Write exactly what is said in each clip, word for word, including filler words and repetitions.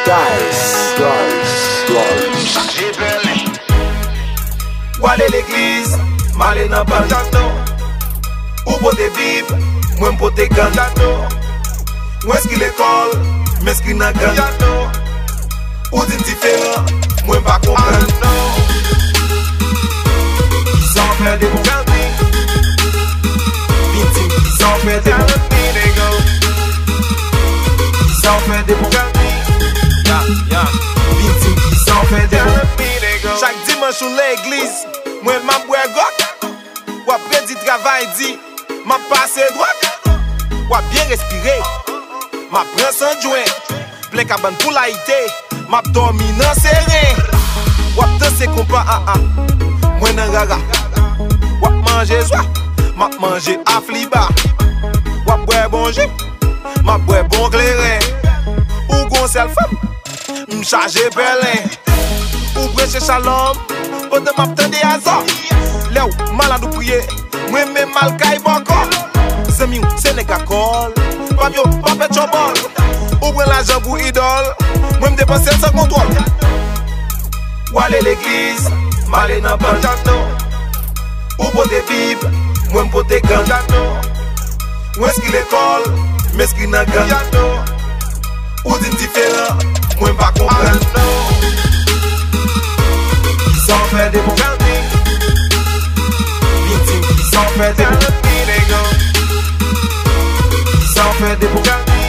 Guys, guys, guys. W ale legliz, m ale nan bann. Ou pote Bib, mwen m pote gad. Ou enskri lekòl, m enskri nan gad. Ou di n diferan, mwen pa konprann. Kisa w fè depi w grandi? Vin di m kisa w fè depi w grandi, nèg. Kisa w fè depi w grandi? Ya, ya. Vin di m kisa w fè depi w grandi, nèg. Chak dimanch ou legliz, mwen m ap bwè gwòg. W ap redi travay di, m ap pase dwòg. W ap byen respire, m ap pran san jwen. Plen kabann pou layite, m ap dòmi nan seren. W ap danse konpa a a, mwen nan rara. W ap manje zwa, m ap manje afliba. W ap bwè bon ji, m ap bwè bon kleren. Ou gon sèl fanm, m chaje pèlen. Ou preche shalom, pandan m ap tande azò. Lè w malad ou priye, mwen menm m al kay bòkò. Zanmi w se nèg akòl, pa m yo pa fè tchòbòl. Ou pran lajan pou idòl, mwen m depanse l san kontwòl. W ale legliz, m ale nan bann. Ou pote Bib, mwen m pote gad. Ou enskri lekòl, m enskri nan gad. Ou di n diferan, mwen pa konprann. Kisa w fè depi w grandi? Vin di m kisa w fè depi w grandi, nèg. Kisa w fè depi w grandi?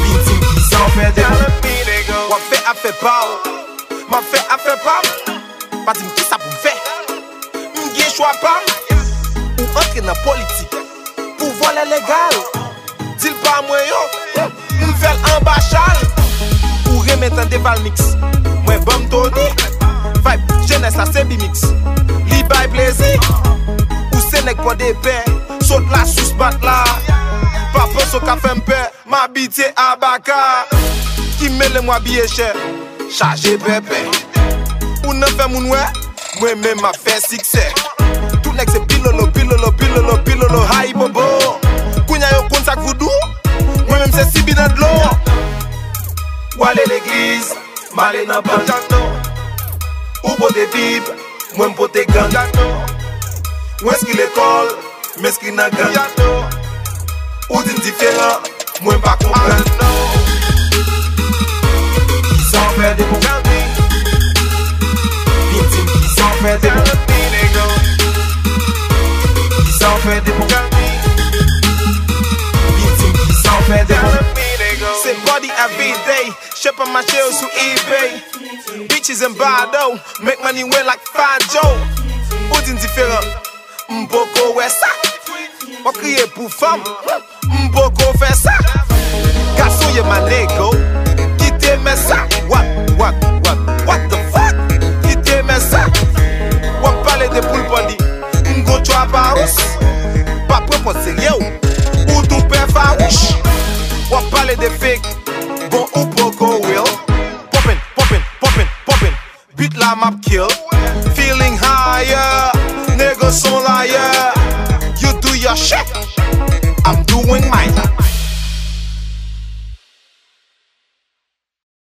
Vin di m kisa w fè depi w grandi, nèg. W ap fè afè pa w, m ap fè afè pa m. Pa di m kisa pou m fè. M gen chwa pa m. Ou antre nan politik pou vòlè legal. Di l pa mwen yo, m fè l anba chal. Ou renmen tande Valmix, mwen ban m Tony. Vibe jenès la se Bimix, li bay plezi. Ou se nèg Pòdepè, sot Lasous bat la. Pa panse w ka fè m pè. M abitye a baka ki mele m w abiye chè, chaje pèpè. Ou nan fè moun wè, mwen menm m ap fè siksè. Tout nèg se pilolo, pilolo, pilolo, pilolo, hayibobo. Kounya yo konn sa k voudou, mwen menm se sibi nan dlo. W ale legliz, m ale nan bann. Ou pote Bib, mwen m pote gad. Ou enskri lekòl, m enskri nan gad. Ou di n diferan, mwen pa konprann. Kisa w fè depi w grandi? Vin di m kisa w fè depi w grandi, nèg. Kisa w fè depi w grandi? Vin di m kisa w fè depi w grandi, nèg. Se party every day. Chèp ap mache yo sou eBay. Bitches and bado, make money win like Fajo. Ou di n diferan, m poko wè sa. W ap kriye pou fanm, m poko fè sa. Gason ye my nigga, kite mè sa. What, what, what, what the fuck? Kite mè sa. W ap pale de poul pandi, m gon tchwa pa ous. Pa pran pòz serye w, ou tou pè fawouch. W ap pale de fake, bon ou poko real. Poppin', poppin', poppin', poppin'. Beat la m ap kill. Feeling higher. Nigga son liar. You do your shit, I'm doing mine.